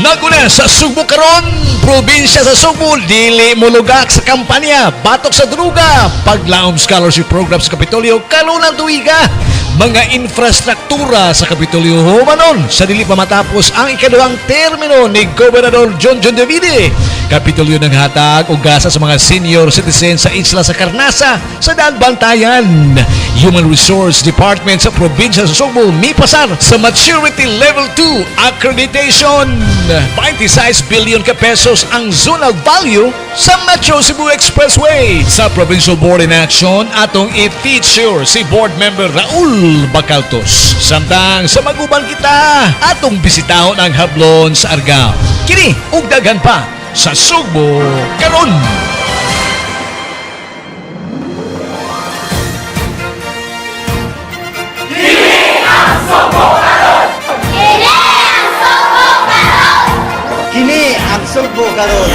Naguna sa Sugbo karon, probinsya sa Sugbo, dili molugak sa kampanya, batok sa druga, paglaom scholarship program sa Kapitolyo, kalunan tuiga, mga infrastruktura sa Kapitolyo humanon sa dili pa matapos ang ikaduhang termino ni Gobernador John John Davide. Kapitolyo ng hatag o gasa sa mga senior citizen sa isla sa Karnasa sa Daan Bantayan. Human Resource Department sa probinsya sa Sugbo mipasar sa Maturity Level 2 accreditation. 26 billion ka pesos ang zonal value sa Metro Cebu Expressway. Sa Provincial Board in Action, atong i-feature si Board Member Raul Bacaltos. Samtang sa maguban kita, atong bisitahon ang hablon sa Argao. Kini ug daghan pa sa Sugbo karon. Kini ang Sugbo karon.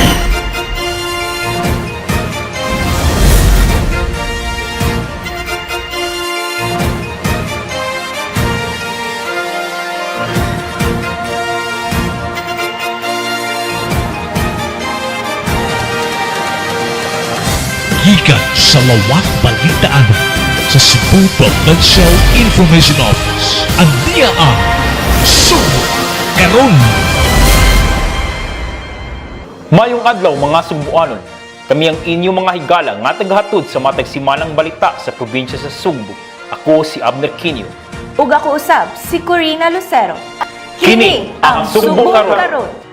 Gikan sa Lawak Balitaan sa Cebu Provincial Information Office. Ang diya ang Sugbo Karon. Mayong adlaw, mga Sugbuanon. Kami ang inyong mga higala nga tagahatod sa matag simanang balita sa probinsya sa Sugbo. Ako si Abner Quinio. Ug ako usab si Corina Lucero. Kini ang Sugbo Karon.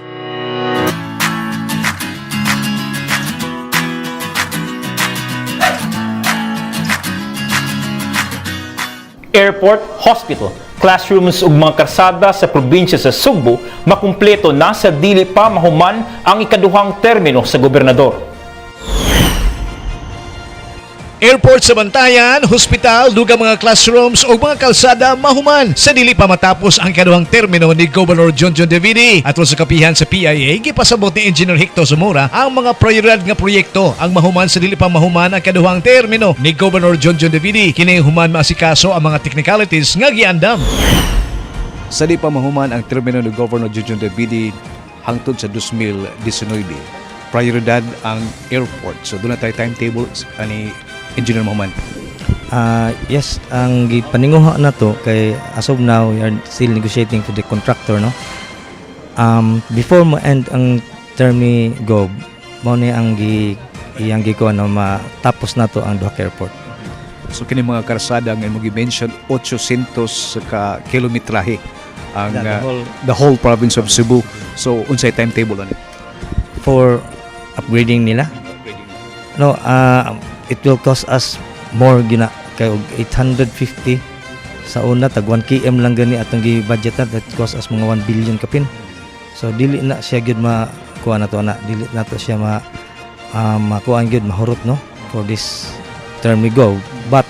Airport, hospital, classrooms ug mga karsada sa probinsya sa Sugbo makumpleto na sa dili pa mahuman ang ikaduhang termino sa gobernador. Airport sa Bantayan, hospital, dugang mga classrooms o mga kalsada mahuman sa dili pa matapos ang kaduhang termino ni Governor John John Davide. Atol sa kapihan sa PIA, gipasabot ni Engineer Hector Zamora ang mga prioridad nga proyekto ang mahuman sa dili pa mahuman ang kaduhang termino ni Governor John John Davide. Kini human maasikaso ang mga technicalities nga giandam. Sa di pa mahuman ang termino ni Governor Jojon Davide hangtod sa 2019. Prioridad ang airport. So doon na tayo timetable ani Engineer Mahuman. Yes, ang gipaninguha na to kay as of now we are still negotiating for the contractor, no. Before mo end ang term ni Gob, mao ni ang gi iyang gikuha no matapos na to ang duha ka airport. So kini mga karsada nga imong gi-mention, 800 ka kilometrahe ang Yeah, the the whole province of Cebu. So unsay timetable ani? For upgrading nila. No, it will cost us more gina kay og 850 sa una, tag 1 km lang gani atong gi-budget na, that cost us mga 1 billion kapin. So dili na siya gyud makuha na to ana, dili na to siya ma makuha gyud mahurot, no, for this term we go, but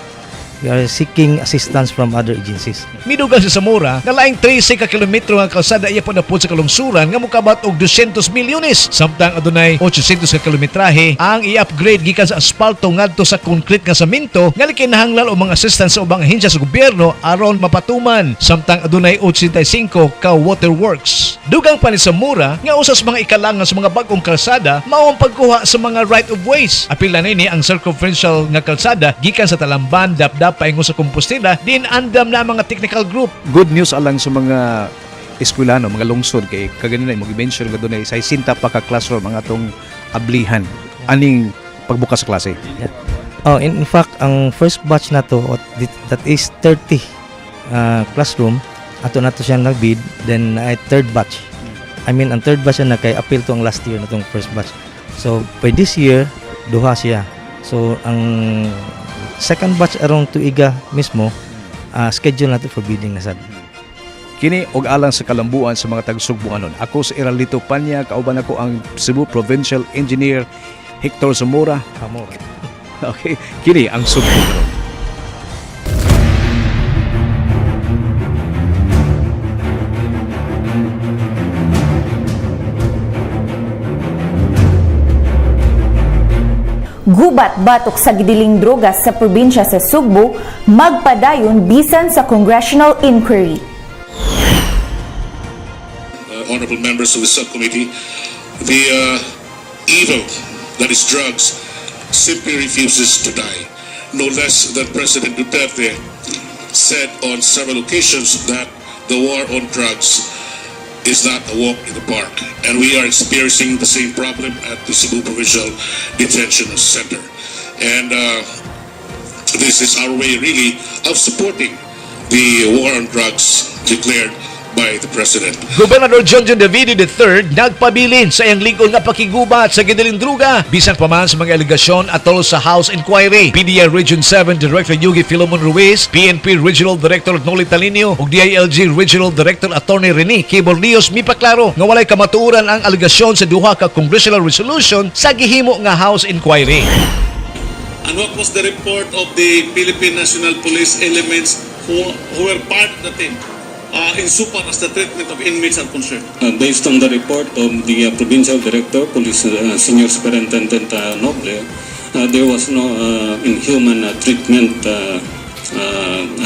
we are seeking assistance from other agencies. Midugang si Zamora nga laing 13 ka kilometro ang kalsada iya po napud sa kalungsuran nga mokabat og 200 milyones, samtang adunay 800 ka kilometrahe ang i-upgrade gikan sa asfalto ngadto sa concrete nga semento nga gikinahanglan og mga assistance sa ubang ahensya sa gobyerno aron mapatuman, samtang adunay 85 ka waterworks. Dugang pa ni Zamora nga usa sa mga ikalangan sa mga bag-ong kalsada mao ang pagkuha sa mga right of ways. Apil na nini ang circumferential nga kalsada gikan sa Talamban, Dapdap paingon sa Compostela din andam na ang mga technical group. Good news alang sa mga eskwelano, mga lungsod kay kaganina imong gi-mention nga dunay 60 pa ka classroom ang atong ablihan aning pagbukas sa klase. Oh, in fact, ang first batch na to, that is 30 classroom, ato na to siyang nag-bid, then ay third batch. I mean, ang third batch na kay appeal to ang last year na tong first batch. So, by this year, duha siya. So, ang second batch arong tuiga mismo, schedule na to for bidding na sad. Kini og alang sa kalambuan sa mga taga-Sugbuanon. Ako si Eralito Panya, kauban ako ang Cebu Provincial Engineer Hector Zamora. Kamora. Okay, kini ang Sugbo karon. Gubat batok sa gidiling droga sa probinsya sa Sugbo magpadayon bisan sa congressional inquiry. honorable members of the subcommittee, the evil that is drugs simply refuses to die. No less than President Duterte said on several occasions that the war on drugs is not a walk in the park. And we are experiencing the same problem at the Cebu Provincial Detention Center. And this is our way, really, of supporting the war on drugs declared by the President. Gobernador John John Davide III nagpabilin sa iyang lig-on nga pakigubat sa gidiling druga bisan pa man sa mga alegasyon atol sa House Inquiry. PDEA Region 7 Director Yugi Philemon Ruiz, PNP Regional Director Noli Talino ug DILG Regional Director Attorney Rene K. Borlios mipaklaro nga walay kamatuoran ang alegasyon sa duha ka congressional resolution sa gihimo nga House Inquiry. And what was the report of the Philippine National Police elements who were part of the team insofar as the treatment of inmates are concerned? Based on the report of the provincial director, Police Senior Superintendent Noble, there was no inhuman treatment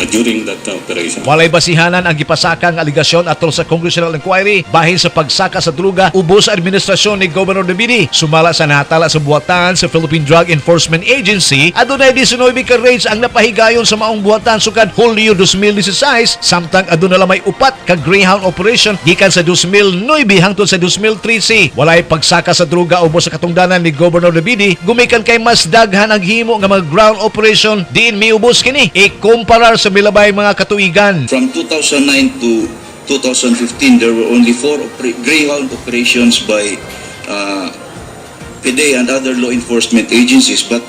during that operation. Walay basihanan ang gipasaka nga alegasyon atol sa congressional inquiry bahin sa pagsaka sa druga ubos sa administrasyon ni Governor Davide. Sumala sa nahatala sa buhatan sa Philippine Drug Enforcement Agency, adunay 19 ka raids ang napahigayon sa maong buhatan sukad Hulyo 2016, samtang aduna lamay upat ka Greyhound operation gikan sa 2009 hangtod sa 2013. Walay pagsaka sa druga ubos sa katungdanan ni Governor Davide gumikan kay mas daghan ang himo nga mga ground operation diin miubos kini ikumparar sa milabay mga katuigan. From 2009 to 2015, there were only four Greyhound operations by PDEA and other law enforcement agencies. But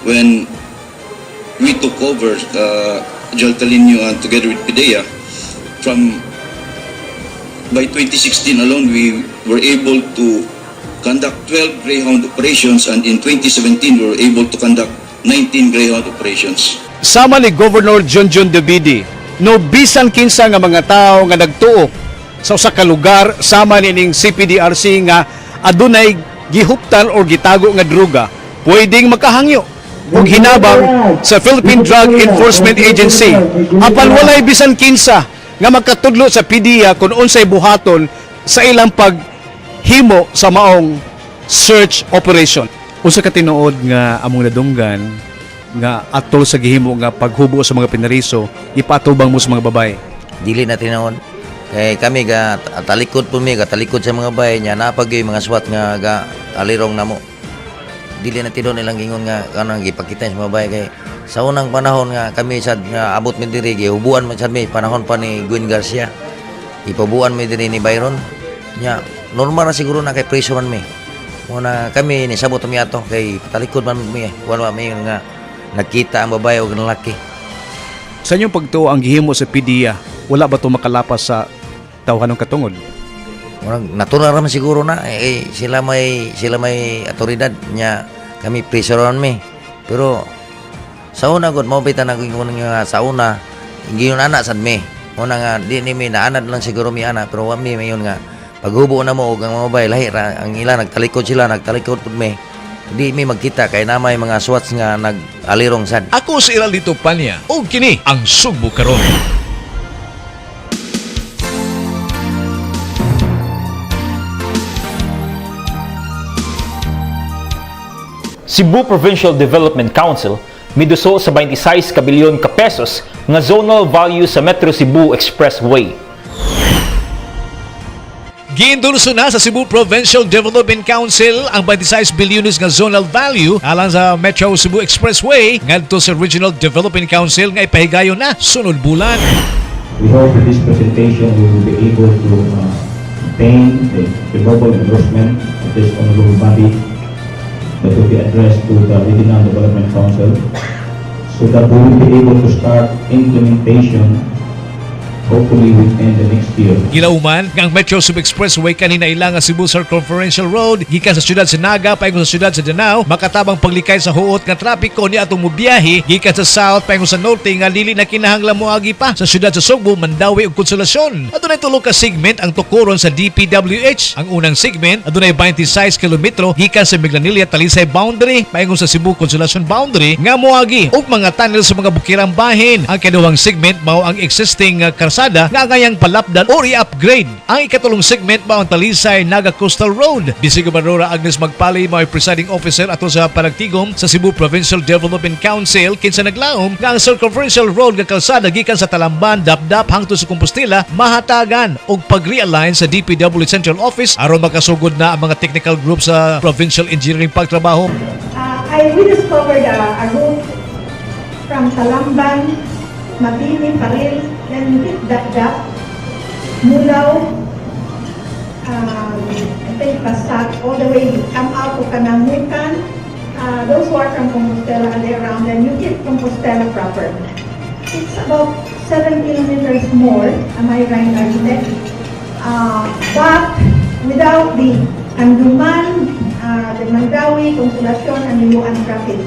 when we took over, Joel Talino and together with PDEA, from by 2016 alone, we were able to conduct 12 Greyhound operations, and in 2017, we were able to conduct 19 Greyhound operations. Sama ni Governor John John Davide, no bisan kinsa nga mga tawo nga nagtuo sa usa ka lugar sama nining CPDRC nga adunay gihuptan or gitago nga droga, pwedeng makahangyo og hinabang sa Philippine Drug Enforcement Agency. Apan walay bisan kinsa nga makatudlo sa PDEA kung unsay buhaton sa ilang paghimo sa maong search operation. Unsa ka tinuod nga among nadunggan nga atol sa gihimo nga paghubo sa mga pinariso, ipatubang mo sa mga babae? Dili na tinuod. Kay kami ga talikod po mi, ga talikod sa mga bahay niya, napag mga SWAT nga ga alirong namo. Dili na tinuod nilang gingon nga kanang gipakita sa mga bahay kay sa unang panahon nga kami sad nga abot mi diri, gihubuan man sad mi panahon pa ni Gwen Garcia. Ipabuan mi diri ni Byron. Nya normal ra siguro na kay preso man mi. Muna kami ni sabot mi ato kay patalikod man mi. Wala mi nga nagkita ang babae og lalaki. Sa inyong pagtuo, ang gihimo sa PDEA, wala ba to makalapas sa tawhanong katungod? Murag natural ra man siguro na eh, sila may otoridad nya kami preso ra man mi. Pero sa una gud mo bita na nga sa una giyon ana sad mi. Muna nga di ni mi naanad lang siguro mi ana, pero wa mi mayon nga paghubo na mo og ang mga babae lahi ra ang ila, nagtalikod sila, nagtalikod pud mi. Di mi magkita kay na may mga SWATs nga nag-alirong sad. Ako si Iraldito Panya ug kini ang Sugbo Karon. Cebu Provincial Development Council miduso sa 26 ka bilyon ka pesos nga zonal value sa Metro Cebu Expressway. Giendorso na sa Cebu Provincial Development Council ang 26 bilyones nga zonal value alang sa Metro Cebu Expressway ngadto sa Regional Development Council nga ipahigayon na sunod bulan. We hope with this presentation we will be able to obtain the favorable endorsement of this honorable body that will be addressed to the Regional Development Council so that we will be able to start implementation hopefully within the next year. Gilauman nga ang Metro Cebu Expressway kanina ilang nga Cebu Circumferential Road gikan sa syudad sa Naga paingon sa syudad sa Danao makatabang paglikay sa huot nga trapiko ni atong mobiyahe gikan sa south paingon sa norte nga dili na kinahanglan moagi pa sa syudad sa Sugbo, Mandaue ug Consolacion. Adunay tulo ka segment ang tukuron sa DPWH. Ang unang segment adunay 26 kilometro gikan sa Minglanilla Talisay boundary paingon sa Cebu Consolacion boundary nga moagi og mga tunnel sa mga bukirang bahin. Ang kaduhang segment mao ang existing kalsada nga angayang palapdan or i-upgrade. Ang ikatulong segment mao ang Talisay Naga Coastal Road. Vice Gobernadora Agnes Magpali mao presiding officer ato sa panagtigom sa Cebu Provincial Development Council kinsa naglaom nga ang circumferential road nga kalsada gikan sa Talamban, Dapdap hangtod sa Compostela mahatagan og pag-realign sa DPW Central Office aron makasugod na ang mga technical group sa Provincial Engineering pagtrabaho. We discovered a route from Talamban, Mabini, Paril, then you hit Dapdap, Mulaw, I think Basak, all the way you come out to Kanamukan. Those who are from Compostela and around, then you hit Compostela proper. It's about 7 kilometers more, am I right, architect? But without the Canduman, the Mandaue, Consolacion, and Liloan traffic.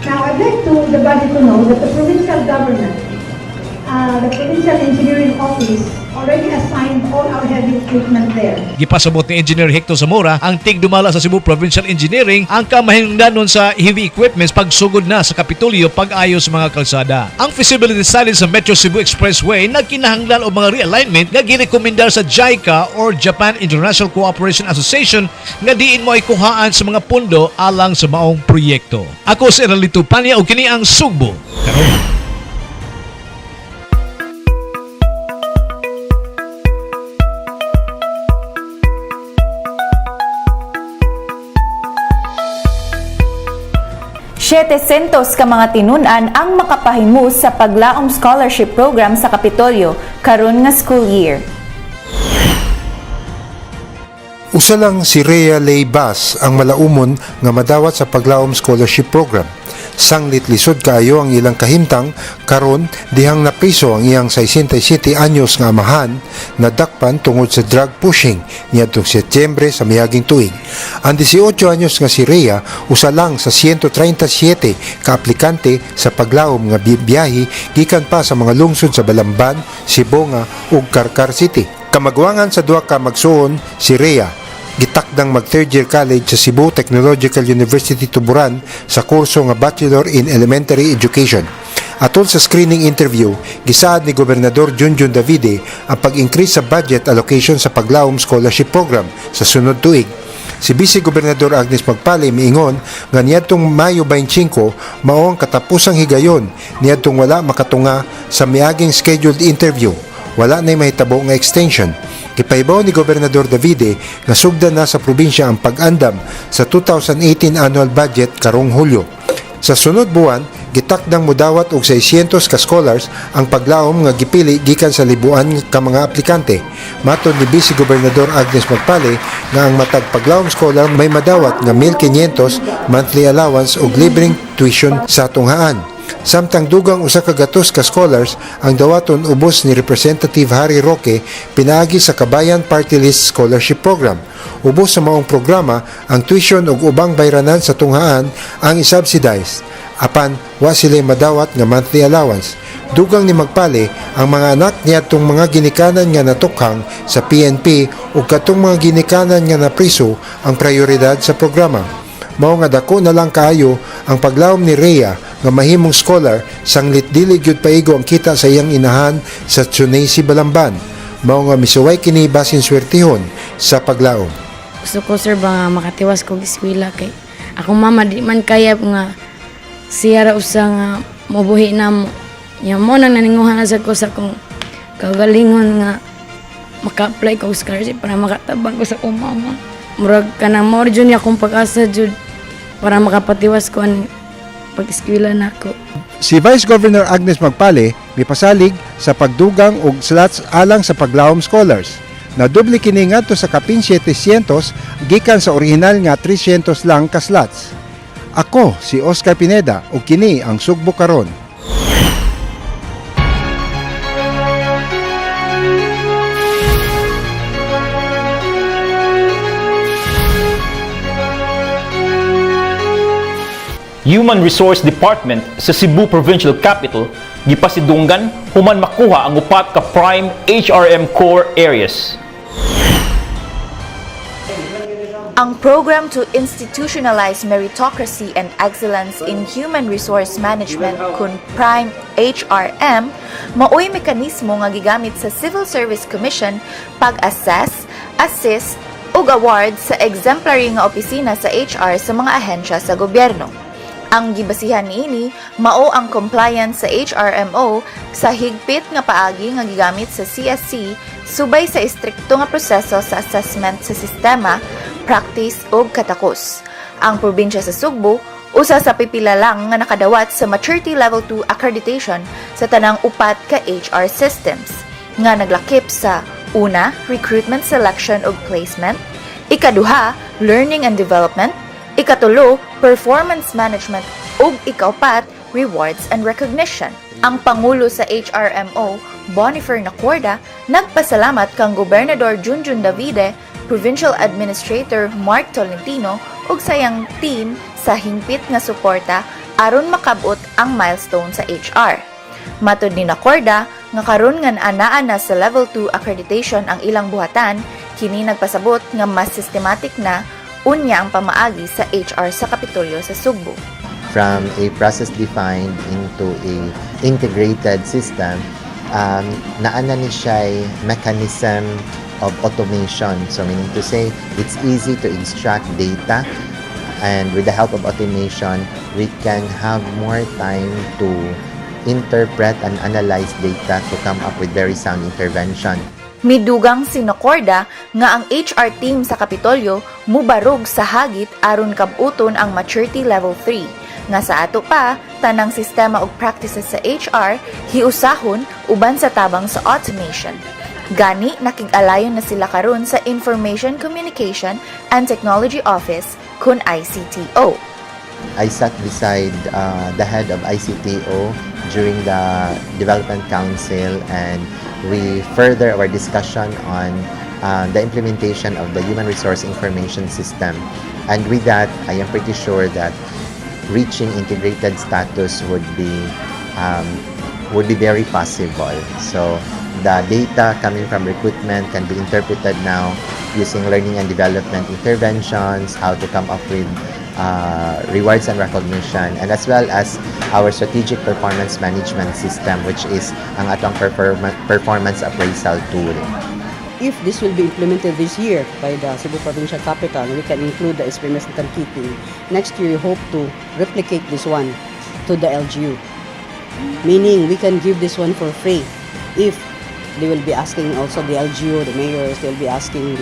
Now, I'd like to the body to know that the provincial government, the provincial engineering office already assigned all our heavy equipment there. Gipasabot ni Engineer Hector Zamora ang tigdumala sa Cebu Provincial Engineering ang kamahinungdanon sa heavy equipments pagsugod na sa Kapitolyo pag-ayos sa mga kalsada. Ang feasibility study sa Metro Cebu Expressway nagkinahanglan og mga realignment nga girekomendar sa JICA or Japan International Cooperation Association nga diin mo ay kuhaan sa mga pondo alang sa maong proyekto. Ako si Eralito Panya ug kini ang Sugbo. Karon. 700 ka mga tinun-an ang makapahimus sa Paglaom Scholarship Program sa Kapitolyo karon nga school year. Usa lang si Rhea Lay Bass ang malaumon nga madawat sa Paglaom Scholarship Program. Sanglit lisod kaayo ang ilang kahimtang karon dihang napriso ang iyang 67 anyos nga amahan, nadakpan tungod sa drug pushing niadtong Setyembre sa miaging tuig. Ang 18 anyos nga si Rhea usa lang sa 137 ka aplikante sa Paglaom nga biyahe gikan pa sa mga lungsod sa Balamban, Sibonga ug Carcar City. Kamagwangan sa duha ka magsuon, si Rhea gitakdang mag third year college sa Cebu Technological University Tuburan sa kurso nga Bachelor in Elementary Education. Atol sa screening interview, gisaad ni Gobernador Junjun Davide ang pag-increase sa budget allocation sa Paglaom Scholarship Program sa sunod tuig. Si Vice Gobernador Agnes Magpali miingon nga niadtong Mayo 25 mao ang katapusang higayon niadtong wala makatunga sa miaging scheduled interview. Wala na'y mahitabo nga extension. Gipahibaw ni Gobernador Davide nga sugdan na sa probinsya ang pag-andam sa 2018 annual budget karong Hulyo. Sa sunod buwan, gitakdang mudawat og 600 ka scholars ang Paglaom nga gipili gikan sa libuan ka mga aplikante. Matod ni Vice Gobernador Agnes Magpali nga ang matag Paglaom scholar may madawat nga 1,500 monthly allowance ug libreng tuition sa tunghaan. Samtang dugang 100 ka scholars ang dawaton ubos ni Representative Harry Roque pinaagi sa Kabayan Party List Scholarship Program. Ubos sa maong programa, ang tuition ug ubang bayranan sa tunghaan ang isubsidize. Apan wa sila madawat nga monthly allowance. Dugang ni Magpali, ang mga anak niadtong mga ginikanan nga natukhang sa PNP ug katong mga ginikanan nga napriso ang prioridad sa programa. Mao nga dako na lang kaayo ang paglaom ni Rhea nga mahimong scholar sanglit dili gyud paigo ang kita sa iyang inahan sa Tsunesi, Balamban. Mao nga misuway kini basin swertihon sa Paglaom. Gusto ko, sir, ba nga makatiwas ko eskwela kay akong mama di man kaya nga siya ra usa nga mobuhi namo. Nya mo nang naninguha na sad ko sa akong kagalingon nga maka-apply ko og scholarship para makatabang ko sa akong mama. Murag kanang mao jud ni akong pag-asa jud para makapatiwas ko ani pag-eskwela nako. Si Vice Governor Agnes Magpali mipasalig sa pagdugang og slots alang sa Paglaom Scholars. Nadoble kini ngadto sa kapin 700 gikan sa orihinal nga 300 lang ka slots. Ako si Oscar Pineda ug kini ang Sugbo Karon. Human Resource Department sa Cebu Provincial Capital gipasidunggan human makuha ang upat ka prime HRM core areas. Ang Program to Institutionalize Meritocracy and Excellence in Human Resource Management kun Prime HRM maoy mekanismo nga gigamit sa Civil Service Commission pag-assess, assist ug award sa exemplary nga opisina sa HR sa mga ahensya sa gobyerno. Ang gibasihan niini mao ang compliance sa HRMO sa higpit nga paagi nga gigamit sa CSC subay sa istrikto nga proseso sa assessment sa sistema, practice ug katakos. Ang probinsya sa Sugbo usa sa pipila lang nga nakadawat sa Maturity Level 2 accreditation sa tanang upat ka HR systems nga naglakip sa una, recruitment, selection ug placement, ikaduha, learning and development, ikatulo, performance management ug ikaupat, rewards and recognition. Ang pangulo sa HRMO, Bonifer Nacorda, nagpasalamat kang Gobernador Junjun Davide, Provincial Administrator Mark Tolentino ug sa iyang team sa hingpit nga suporta aron makabot ang milestone sa HR. Matod ni Nacorda nga karon nga anaa na sa Level 2 accreditation ang ilang buhatan, kini nagpasabot nga mas systematic na unya ang pamaagi sa HR sa Kapitolyo sa Sugbo. From a process defined into a integrated system, naa na ni siya mechanism of automation. So meaning to say, it's easy to extract data, and with the help of automation, we can have more time to interpret and analyze data to come up with very sound intervention. Midugang si Nacorda nga ang HR team sa Kapitolyo mubarog sa hagit aron kabuton ang Maturity Level 3 nga sa ato pa tanang sistema ug practices sa HR hiusahon uban sa tabang sa automation. Gani nakig-alayon na sila karon sa Information Communication and Technology Office kun ICTO. I sat beside the head of ICTO during the Development Council, and we further our discussion on the implementation of the Human Resource Information System. And with that, I am pretty sure that reaching integrated status would be very possible. So the data coming from recruitment can be interpreted now using learning and development interventions, how to come up with rewards and recognition, and as well as our strategic performance management system, which is ang atong performance appraisal tool. If this will be implemented this year by the Cebu Provincial Capital, we can include the SPMS in Keeping. Next year, we hope to replicate this one to the LGU. Meaning, we can give this one for free if they will be asking also the LGU, the mayors, they will be asking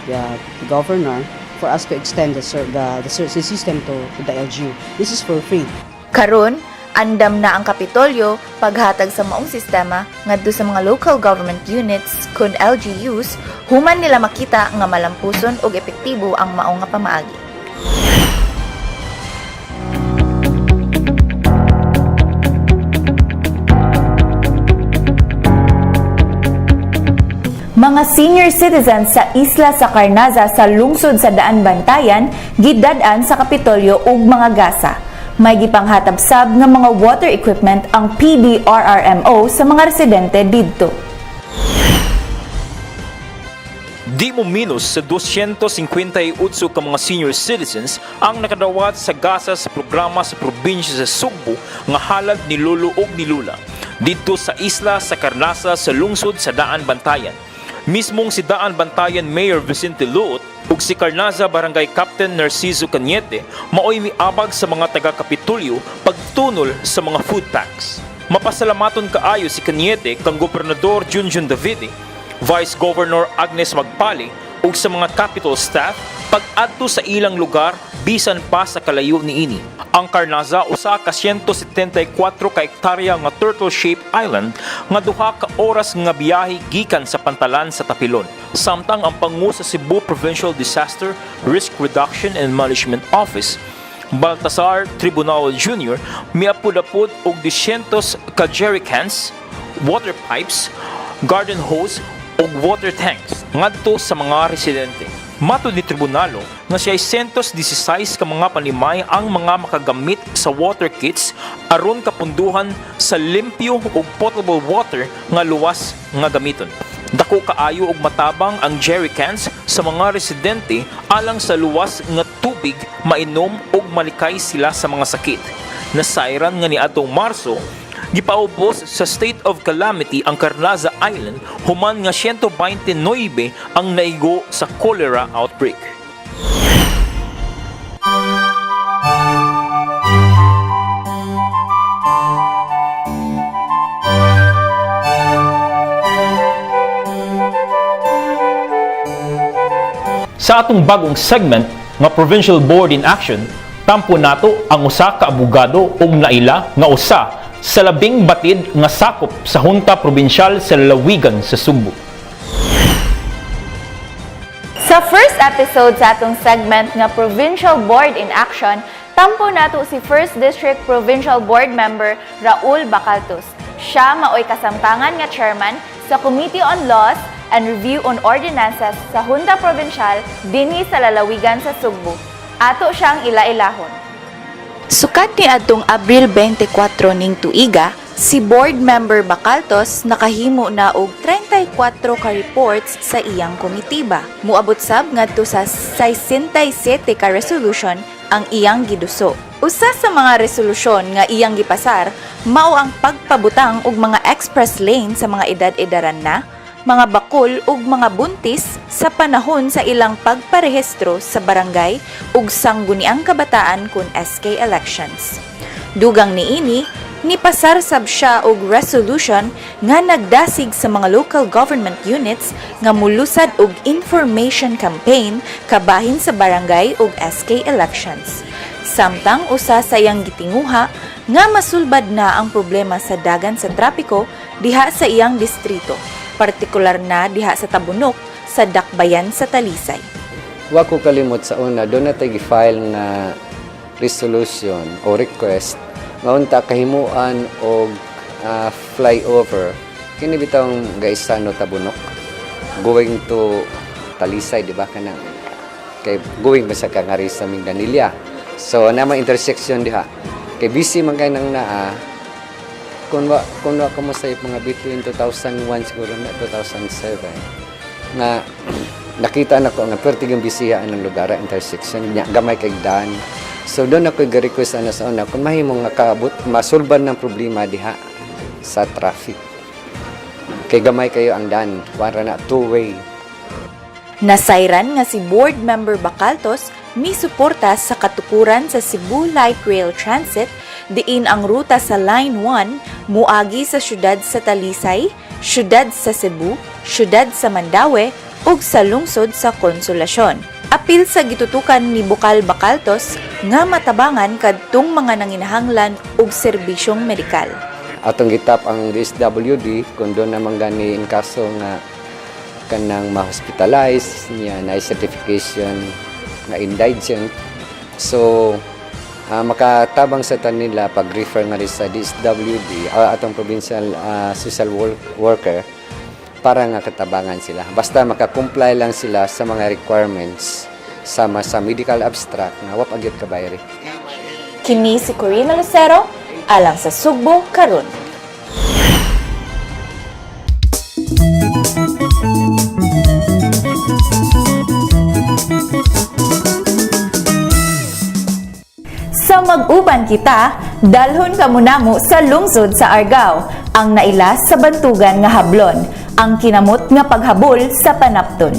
the governor for us to extend the system to the LGU. This is for free. Karon, andam na ang Kapitolyo paghatag sa maong sistema ngadto sa mga local government units kun LGUs human nila makita nga malampuson ug epektibo ang maong nga pamaagi. Mga senior citizens sa isla sa Carnaza sa lungsod sa Daan Bantayan gidad-an sa Kapitolyo ug mga gasa. May gipanghatab sab nga mga water equipment ang PDRRMO sa mga residente didto. Di mo minus sa 258 ka mga senior citizens ang nakadawat sa gasa sa programa sa probinsya sa Sugbo nga halad ni Lolo ug ni Lula didto sa isla sa Carnaza sa lungsod sa Daan Bantayan. Mismong si Daan Bantayan Mayor Vicente Luot ug si Carnaza Barangay Captain Narciso Cañete maoy miabag sa mga taga-Kapitolyo pagtunol sa mga food packs. Mapasalamaton kaayo si Cañete kang Gobernador Junjun Davide, Vice Governor Agnes Magpali ug sa mga Capitol staff pag-adto sa ilang lugar bisan pa sa kalayo niini. Ang Carnaza usa ka 174 ka hektarya nga turtle-shaped island nga 2 ka oras nga biyahe gikan sa pantalan sa Tapilon. Samtang ang pangu sa Cebu Provincial Disaster Risk Reduction and Management Office, Baltasar Tribunal Jr., miapud-apud og 200 ka jerrycans, water pipes, garden hose ug water tanks ngadto sa mga residente. Matod ni Tribunalo nga 616 ka mga panimay ang mga makagamit sa water kits aron kapunduhan sa limpyo ug potable water nga luwas nga gamiton. Dako kaayo og matabang ang jerrycans sa mga residente alang sa luwas nga tubig mainom ug malikay sila sa mga sakit. Nasayran nga niadtong Marso, gipaubos sa state of calamity ang Carnaza Island human nga 129 ang naigo sa cholera outbreak. Sa atong bagong segment nga Provincial Board in Action, tampo nato ang usa ka abogado ug naila nga usa sa labing batid nga sakop sa Junta Probinsyal sa Lalawigan sa Sugbo. Sa first episode sa atong segment nga Provincial Board in Action, tampo nato si First District Provincial Board Member Raul Bacaltos. Siya maoy kasamtangan nga chairman sa Committee on Laws and Review on Ordinances sa Junta Provincial dinhi sa lalawigan sa Sugbo. Ato siyang ila-ilahon. Sukat ni adtong Abril 24 ning tuiga, si board member Bacaltos nakahimo na og 34 ka reports sa iyang komitiba. Muabot sab ngadto sa 67 ka resolution ang iyang giduso. Usa sa mga resolusyon nga iyang gipasar mao ang pagpabutang og mga express lane sa mga edad-edaran na, mga bakul ug mga buntis sa panahon sa ilang pagparehistro sa barangay ug sangguniang kabataan kun SK elections. Dugang niini, nipasar sab siya og resolution nga nagdasig sa mga local government units nga mulusad og information campaign kabahin sa barangay ug SK elections. Samtang usa sa iyang gitinguha nga masulbad na ang problema sa dagan sa trapiko diha sa iyang distrito, partikular na diha sa Tabunok sa Dakbayan sa Talisay. Wa ko kalimot sa una, doon na tayo gi-file nga resolution o request nga unta kahimuan og flyover kini bitawng Gaisano Tabunok going to Talisay, di ba, kanang kay going ba sa kangari sa Minglanilla. So naa man intersection diha kay busy man kay nang naa kung wa kamo sa mga between 2001 siguro na 2007 nga nakita na ko nga perti yung bisiya ang lugar, intersection nya gamay kay dan. So doon ako ga-request ana sa una kung mahimo nga kaabot masulban ng problema diha sa traffic kay gamay kayo ang dan para na two way. Nasayran nga si Board Member Bacaltos misuporta sa katukuran sa Cebu Light Rail Transit diin ang ruta sa Line 1 muagi sa syudad sa Talisay, syudad sa Cebu, syudad sa Mandaue ug sa lungsod sa Consolacion. Apil sa gitutukan ni Bukal Bacaltos nga matabangan kadtong mga nanginahanglan og serbisyong medikal. Atong gitap ang DSWD kung doon naman gani in kaso nga kanang ma-hospitalize niya na certification nga indigent, so makatabang sa tanila pag-refer nga rin sa DSWD o atong provincial social worker para nga katabangan sila basta makakomply lang sila sa mga requirements sama sa medical abstract nga wa pa gyud kabayri. Kini si Corina Lucero, alang sa Sugbo Karon. Sa mag-uban kita, dalhon ka mo sa lungsod sa Argao, ang naila sa bantugan nga hablon, ang kinamot nga paghabol sa panapton.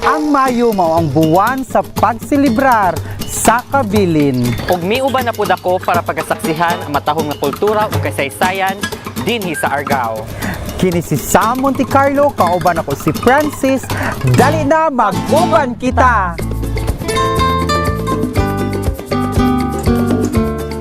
Ang Mayo mao ang buwan sa pagselebrar sa kabilin. Ug miuban na pud ako para pagasaksihan ang matahong nga kultura ug kasaysayan dinhi sa Argao. Kini si Sam Monte Carlo, kauban ako si Francis. Dali na, mag-uban kita!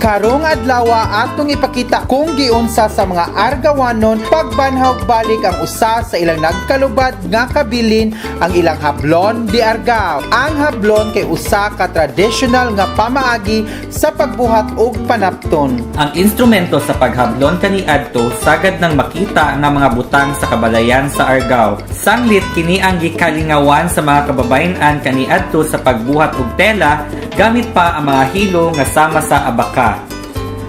Karong adlawa atong ipakita kung giunsa sa mga Argawanon pagbanhaw balik ang usa sa ilang nagkalubad nga kabilin, ang ilang hablon di Argao. Ang hablon kay usa ka traditional nga pamaagi sa pagbuhat og panapton. Ang instrumento sa paghablon kaniadto sagad nang makita nga mga butang sa kabalayan sa Argao. Sanglit kini ang gikalingawan sa mga kababayen-an kaniadto sa pagbuhat og tela gamit pa ang mga hilo nga sama sa abaka.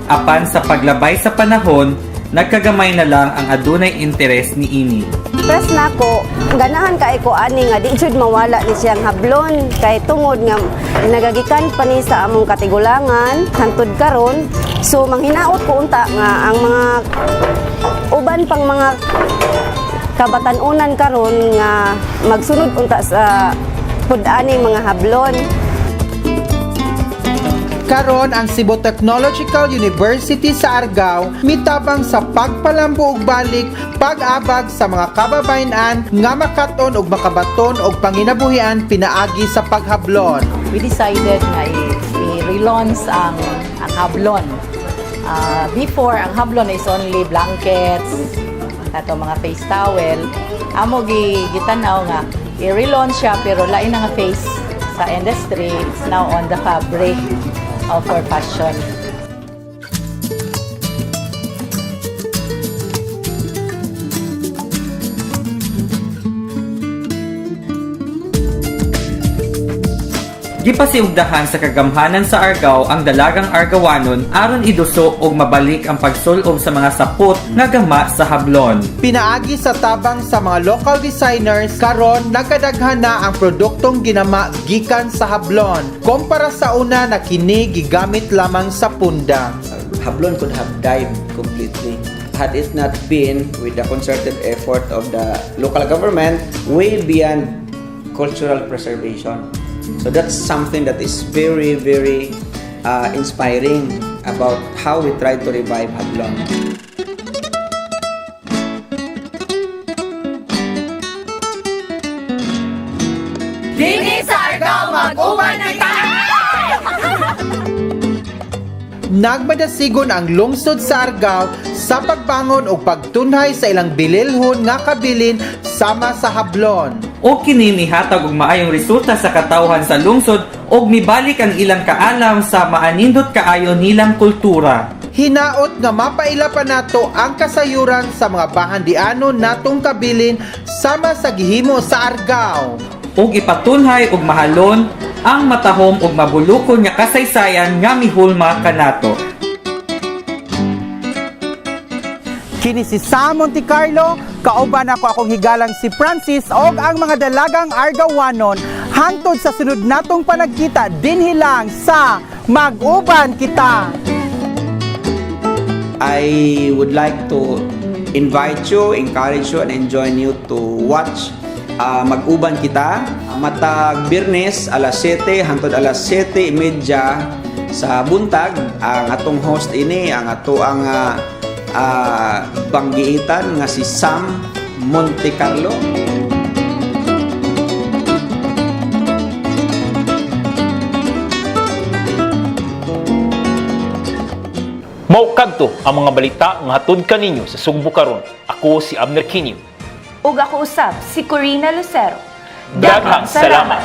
Apan sa paglabay sa panahon, nagkagamay na lang ang adunay interes niini. Press nako, ganahan kay ko ani nga di jud mawala ni siyang hablon kay tungod nga nagagikan pa ni sa among katigulangan hantod karon. So manghinaot ko unta nga ang mga uban pang mga kabatan-unan karon nga magsunod unta sa pud-aning mga hablon. Karon ang Cebu Technological University sa Argao mitabang sa pagpalambo og balik pag-abag sa mga kababayen-an nga makaton og makabaton og panginabuhian pinaagi sa paghablon. We decided nga i-relaunch ang hablon. Before, ang hablon is only blankets, ato mga face towel. Amo gitanaw nga i-relaunch siya pero lain na nga face sa industry, it's now on the fabric for fashion. Gipasiugdahan sa kagamhanan sa Argao ang dalagang Argawanon aron iduso og mabalik ang pagsul-ob sa mga sapot nga gama sa hablon. Pinaagi sa tabang sa mga local designers, karon nagkadaghan na ang produktong ginama gikan sa hablon kumpara sa una na kini gigamit lamang sa punda. Hablon could have died completely had it not been with the concerted effort of the local government way beyond cultural preservation. So that's something that is very, very inspiring about how we try to revive Hablon. Dini sa Argao, mag-uban kita! Nagmadasigon ang lungsod sa Argao sa pagbangon og pagtunhay sa ilang bililhon nga kabilin sama sa hablon. O kini mihatag og maayong resulta sa katawhan sa lungsod og mibalik ang ilang kaalam sa maanindot kaayo nilang kultura. Hinaot nga mapaila pa nato ang kasayuran sa mga bahandiano natong kabilin sama sa gihimo sa Argao. Og ipatunhay og mahalon ang matahom og mabulukon nga kasaysayan nga mihulma kanato. Kini si Sam Monte Carlo, kauban ako akong higalang si Francis og ang mga dalagang Argawanon hangtod sa sunod natong panagkita dinhi lang sa Mag-uban Kita. I would like to invite you, encourage you, and enjoin you to watch Mag-uban Kita matag Biyernes alas 7 hangtod alas 7:30 sa buntag. Ang atong host ini ang ato ang banggiitan nga si Sam Monte Carlo. Mao kadto ang mga balita nga hatod kaninyo sa Sugbo karon. Ako si Abner Kinyo. Ug ako usab si Corina Lucero. Daghang salamat.